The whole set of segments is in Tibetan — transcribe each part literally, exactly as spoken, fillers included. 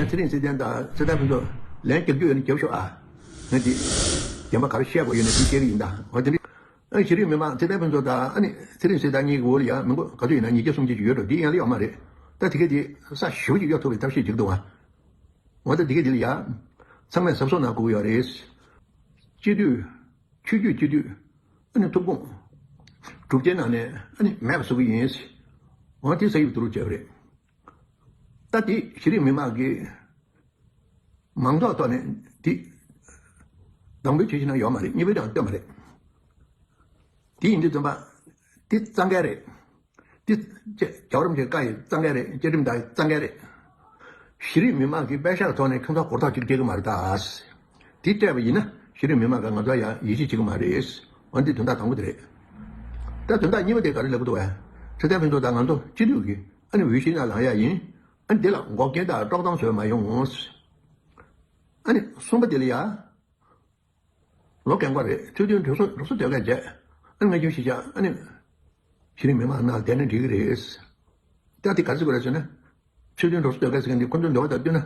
ཚེ་རིང་ཚེ་བརྟན་དང་ཚེ་བརྟན་ཕུན་ཚོགས་ལན་རྒྱག་རྒྱུ་ཡོད་ན་རྒྱབ་ཤོག་ཨ། ང་འདི་རྒན་པ་ག་རེ་བཤད་དགོས་ཡོད་ན་འདི་བཤད་གི་ཡིན་ད། འོ་དེ་འདྲ། ཨ་ནི་གཞི་རིམ་མི་མང་ཚེ་བརྟན་ཕུན་ཚོགས་དང་ཨ་ནི་ཚེ་རིང་ཚེ་བརྟན་གཉིས་ཀྱི་འོག་ལ་ཡ་མི་མགོ་ག་ཚོད་ཡིན་ན་ཉིས་བརྒྱ་སུམ་བརྒྱ་ཅིག་ཡོད་འགྲོ། འདི་ཡན་ལ་ཡོད་མ་རེད། ད་དེ་ག་དེ་ས་ཞེ་པོ་ཅིག་གཡོ་ཐུབ་པའི་ཐབས་ཤེས་ཅིག་འདུག་ཨ། འོ་ད་དེ་ག་དེ་ལ་ཡ་ཚང་མས་གཟབ་གཟབ་གནང་དགོས་ཀྱི་ཡོད་རེད། སྤྱི་འཐུས། ཆོས་བརྒྱུད་སྤྱི་འཐུས། ཨ་ནི་ཐུགས་དགོངས་གྲུབ་ཆའི་ནང་ནས་ཨ་ནི་མེད་པ་བཟོ་གི་ཡིན། འོ་དེ་ས་ཡིབ་བསྡུ་རུབ་བྱས་པ་རེད། ད་དེ་གཞི་རིམ་མི་མང་གི་མང་ཚོགས་ཐོག་ནས་དེ་དང་པོའི་ཆོས་བཞིན་ན་ཡོད་མ་རེད། གཉིས་པའི་དང་བསྟན་པ་རེད། དེ་ཡིན་དུས་ཙམ་པ་དེ་གཙང་གལ་རེད། དེ་བཅས་རྒྱལ་བ་རིན་པོ་ཆེའི་བཀའ་ཡི་གཙང་གལ་རེད། བཅའ་ཁྲིམས་དང་གཙང་གལ་རེད། གཞི་རིམ་མི་མང་གིས་པད་ཤག་ཐོག་ནས་ཁྱོད་ཚོ་གོ་རྟོགས་ཅིག་སྤྲད་ཀྱི་མ་རེད་ད། དེ་སྤྲད་པ་ཡིན་ན་གཞི་རིམ་མི་མང་གིས་ང་ཚོ་ཡང་ཡིད་ཆེས་བྱེད་ཀྱི་མ་རེད། འོན་ཏེ་དོན་དག་དང་པོ་དེ་རེད། ད་དོན་དག་གཉིས་པ་དེ་ག་རེ་ལབ་ཀྱི་འདུག་བས། ཚེ་བརྟན་ཕུན་ཚོགས་དང་ང་ཚོ་སྤྱི་འཐུས་ཀྱི་ཨ་ནི་འོས་གཞི་ནང་ལངས་ཡ་ཡིན། ཨ་ནི་དེ་ལ་འགོག་རྐྱེན་དང་དཀྲོག་གཏམ་བཟོས་མ་ཡོང་། ཨ་ནི་གསུམ་པ་དེ་ལ་ཡ། ལོ་རྒན་པ་རེད། ཚུལ་མཐུན་གྲོས་ཚོགས་གྲོས་ཚོགས་སྡོད་མཁན་བྱས། ཨ་ནི་ང་ཆུང་ཞིག་བྱས། ཨ་ནི་གཞི་རིམ་མི་མང་ནང་བསྡད་ན་འགྲིག་གི་རེད། ད་དེ་ག་རེ་ཟེར་དགོས་རེད་ཟེར་ན། ཚུལ་མཐུན་གྲོས་ཚོགས་སྡོད་མཁན་ཟེར་མཁན་དེ་ཁོ་ཚོའི་འདོད་པ་དང་བསྟུན་ན་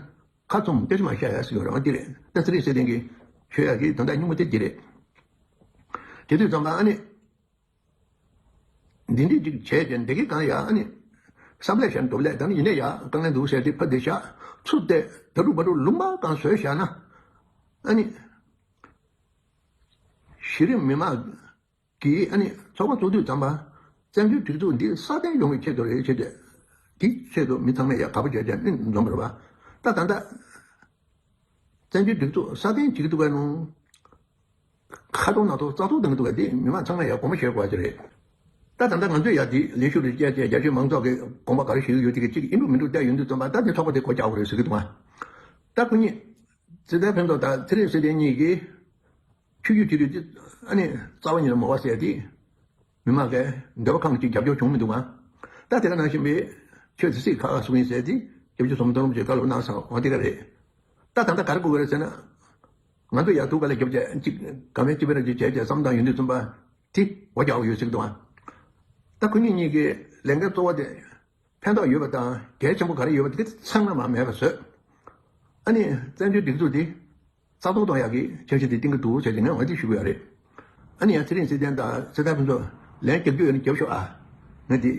ཁ་བཙུམ་སྐད་ཆ་མ་བཤད་ཡ་ཟེར་གྱི་ཡོད་རེད། འོ་དེ་རེད། ད་ཚེ་རིང་ཚེ་བརྟན་གྱིས་ཤོད་ཡ་གི་དོན་དག་སྙིང་པོ་དེ་འདི་རེད། དེ་དུས་ཙམ་པ་ཨ་ནི། འདི་འདྲ་ཅིག་བྱས་ཏེ་འདི་གི་གང་ཡ་ཨ་ནི། བསམ་ལས་གཞན་འདུག་ལས་ད་ནི་ཡིན་ནའི་ཡ་དཀའ་ངལ་འདུག་ཟེར་ཏེ་ཕར་འདི་བཞག་ཚུར་བལྟས་ད་རུ་བ་རུ་ལུང་པ་གང་བཟོས་བཞག་ན། ཨ་ནི། གཞི་རིམ་མི་མང་གིས་ཨ་ནི་ཚོགས་པ་བཙུགས་དུས་ཙམ་པ། བཙན་བྱོལ་སྒྲིག་འཛུགས་འདི་སྲ་བརྟན་ཡོང་བའི་ཆེད་དུ་རེད་ཟེར་ཏེ། དེའི་ཆེད་དུ་མི་ཚང་མས་ཡ་དགའ་པོ་བྱས་བྱས་ཨ་ནི་འཛོམས་པ་རེད་བ། ད་ད་ལྟ། བཙན་བྱོལ་སྒྲིག་འཛུགས་སྲ་བརྟན་བྱེད་ཀྱི་འདུག་གས་ནོ། ཁ་ཐོག་ནང་ཐོག་རྩ་གཏོར་གཏོང་གི་འདུག་གས་དེ་མི་མང་ཚང་མས་ཡ་དགོངས་པ་བཞེས་དགོས་པ་ཅིག་རེད། ད་ད་ལྟ་ང་ཚོས་ཡ་དེ་ལས་ཞུགས་རེ་བྱས་བྱས་རྒྱ་ཆེའི་མང་ཚོགས་ཀྱི་དགོངས་པ་ག་རེ་ཞུ་གི་ཡོད་དེ་གི་གཅིག་ཨིན་འགྲོ་མིན་འགྲོ་བལྟས་ཡོང་དུས་ཙམ་པ་ད་དེ་ཚོགས་པ་དེ་སྒོ་རྒྱག་དགོས་རེད་ཟེར་གི་འདུག་ཨ། ད་ཁོ་གཉིས། ཚེ་བརྟན་ཕུན་ཚོགས་དང་ཚེ་རིང་ཚེ་བརྟན་གཉིས་ཀྱིས། ཆོས་བརྒྱུད་སྤྱི་འཐུས་དེ་ཨ་ནི་རྩ་བ་ཉིད་ནས་མ་དགོས་ཟེར་ཏེ། མི་མང་གིས་འདོད་པ་ཁེངས་ཅིག་རྒྱབ་སྐྱོར་བྱུང་མི་འདུག་ག་ད་དེ་ག་ནང་བཞིན་པའི་ཆོས་དེ་སྲིད་ཁག་ཁག་སོང་ཡིན་ཟེར་ཏེ་སྐྱབས་རྗེ་ཟམ་གདོང་རིན་པོ་ཆེས་བཀའ་སློབ་གནང་སོང་། འོ་དེ་ག་རེད། ད་ད་ལྟ་ག་རེ་དགོས་ཀྱི་རེད་ཟེར་ན། ང་ཚོ་ཡར་ཐུག་ག་ལ་རྒྱབ་བྱས་གཅིག་ག་མེད་གཅིག་པའི་ར་གཅིག་བྱས་བྱས་བསམ་བཏང་ཡོང་དུས་ཙམ་པ། དེ་འོ་རྒྱག་ཡོད་ཟེར་གི་འདུག་ག་ད་ཁོ་གཉིས་གཉིས་ཀྱི་ལས་འགན་གཙོ་བོ་དེ། ཕན་ཐོགས་ཡོད་པ་དང་གལ་ཆེན་པོ་ག་རེ་ཡོད་པ་དེ་ག་ཚང་མ་མ་མེད་པ་བཟོས། ཨ་ནི་བཙན་བྱོལ་སྒྲིག་འཛུགས་དེ་རྩ་གཏོར་གཏོང་ཡག་གི་འཆར་གཞི་དེ་བཏིང་གི་འདུག་ཟེར་ཏེ་ངས་འོ་དེ་ཞུ་གི་ཡོད་རེད། ཨ་ནི་ཡང་ཚེ་རིང་ཚེ་བརྟན་དང་ཚེ་བརྟན་ཕུན་ཚོགས་ལན་རྒྱབ་རྒྱུ་ཡོད་ན་རྒྱབ་ཤོག་ཨ། ངས་དེ་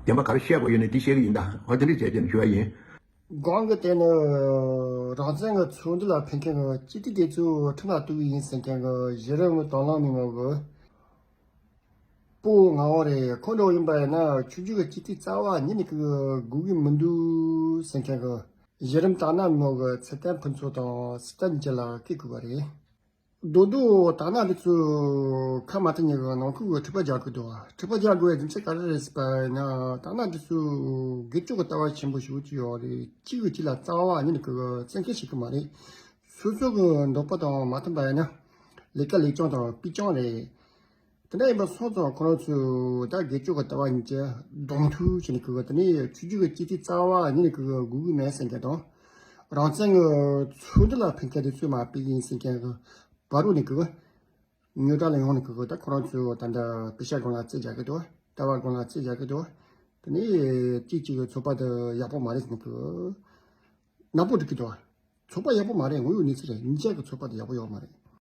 བདེན་པ་ག་རེ་བཤད་དགོས་ཡོད་ན་དེ་བཤད་གི་ཡིན་ད། འོ་དེ་འདྲ་བྱས་ཏེ་ཞུ་བ་ཡིན། གང་གི་དེ་ནི་རང་བཙན་གྱི་ཚོགས་འདུ་ལ་ཕེབས་མཁན་གྱི་སྤྱི་འཐུས་དེ་ཚོ་ཁྲིམས་ལ་གཏུག་གི་ཡིན་ཟེར་མཁན་གྱི་གཞི་རིམ་གྱི་དང་བླངས་མི་མང་གི་སྤོ་ངག་དབང་རེད། ཁོ་འདྲ་ཡིན་པ་ཡིན་ན་ཆོས་བརྒྱུད་ཀྱི་སྤྱི་འཐུས་རྩ་བ་ཉིད་ནས་ཀྱི་དགོས་ཀྱི་མི་འདུག་ཟེར་མཁན་གྱི་གཞི་རིམ་དང་བླངས་མི་མང་གི་ཚེ་བརྟན་ཕུན་ཚོགས་དང་སྲིད་བརྟན་གཉིས་ལ་སྐད་བསྐུལ་བ་རེད། རྡོ་རྡོ་དང་བླངས་དེ་ཚོ་ཁ་མ་ཐུག་ཉེ་གི་ནང་ཁུལ་གྱི་འཁྲུག་པ་རྒྱག་གི་འདུག་འཁྲུག་པ་རྒྱག་དགོས་པའི་རྒྱུ་མཚན་ག་རེ་རེད་ཟེར་བ་ཡིན་ན། དང་བླངས་དེ་ཚོ་དགེ་སྐྱོ་གི་ལྟ་བ་ཆེན་པོ་ཞེ་པོ་ཅིག་ཡོད་རེད། གཅིག་གིས་གཅིག་ལ་རྩ་བ་ཉིད་ནས་ཀྱི་བཙན་འཁེལ་བྱེད་ཀྱི་མ་རེད། སོ་སོ་གི་འདོད་པ་དང་མ་མཐུན་པ་ཡིན་ན་ལས་ཀ་ལས་རྐྱང་དང་སྤུས་རྐྱང་རེད། དེ་འདྲ་ཡིན་པ་སོང་ཙང་ཁོ་རང་ཚོས་ད་དགེ་སྐྱོ་གི་ལྟ་བ་ཉིད་ཀྱི་གདོང་ཐུག་བྱས་ནས་ཀྱི་དེ་ནས་ཆོས་བརྒྱུད་ཀྱི་སྤྱི་འཐུས་རྩ་བ་ཉིད་ནས་ཀྱི་དགོས་ཀྱི་མེད་ཟེར་མཁན་དང་། རང་བཙན་གྱི་ཚོགས་འདུ་ལ་ཕེབས་མཁན་དེ་ཚོས་མ་ཕེབས་ཡིན་ཟེར་མཁན་གྱི་བར་རུ་ནས་ཀྱི་ཉོ་གྲྭ་ལ་ཡོང་ནས་ཀྱི་ད་ཁོ་རང་ཚོས་ད་ལྟ་པེ་ཤག་སྒང་ལ་རྩིས་རྒྱག་གི་འདུག་ལྟ་བ་སྒང་ལ་རྩིས་རྒྱག་གི་འདུག་དེ་ནས་གཅིག་གཅིག་གི་ཚོགས་པ་དེ་ཡག་པོ་མ་རེད་ཟེར་ནས་ཀྱི་ནག་པོ་སྒྲིག་གི་འདུག་ཚོགས་པ་ཡག་པོ་མ་རེད། དངོས་ཡོད་གནས་ཚུལ་རེད། གཉིས་ཆ་གི་ཚོགས་པ་དེ་ཡག་པོ་ཡོད་མ་རེད།